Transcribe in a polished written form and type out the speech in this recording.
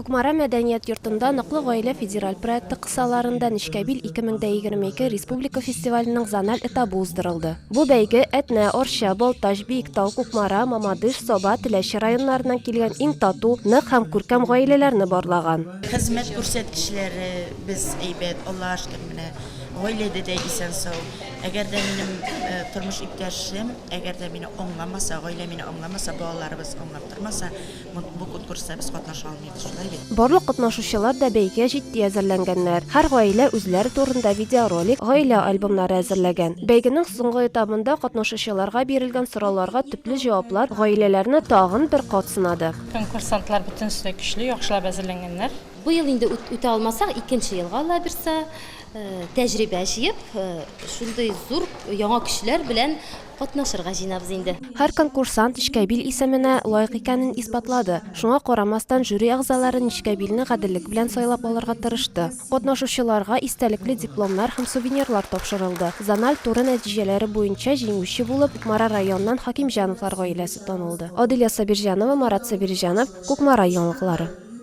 Кукмара мәдәният йортында Ныклы гаилә федераль проекты кысаларында Нечкәбил 2022 республика фестиваленең зональ этабы уздырылды. Бу бәйге Әтнә, Арча, Балтач, Биектау, Кукмара, Мамадыш, Саба, Теләче районнарыннан килгән иң тату, нык һәм күркәм гаиләләрне барлаган. Хезмәт күрсәткечләре без әйбәт, Аллага шөкер, менә гаиләдә дә исән-сау. Әгәр дә минем тормыш иптәшем, әгәр дә мине аңламаса, гаилә мине аңламаса, балаларыбыз аңлап тормаса, бу конкурста без катнаша алмыйбыз, шулай бит? Барлык катнашучылар да бәйгегә җитди әзерләнгәннәр. Һәр гаилә үзләре турында видеоролик, гаилә альбомнары әзерләгән. Бәйгенең соңгы этабында катнашучыларга бирелгән сорауларга төпле җаваплар гаиләләрне тагын бер кат сынады. Конкурсантлар бөтенесе дә көчле, яхшылап әзерләнгәннәр. Быел инде үтә алмасак, икенче елга Алла бирса, тәҗрибә җыеп, шундый зур яңа көчләр белән катнашырга җыенабыз инде. Һәр конкурсант Нечкәбил исеменә лаек икәнен исбатлады. Шуңа карамастан, жюри әгъзалары Нечкәбилне гаделлек белән сайлап алырга тырышты. Катнашучыларга истәлекле дипломнар һәм сувенирлар тапшырылды. Зональ туры нәтиҗәләре буенча җиңүче булып Кукмара районыннан Хакимҗановлар гаиләсе танылды. Адилә Сабирҗанова, Марат Сабирҗанов, Кукмара яңалыклары.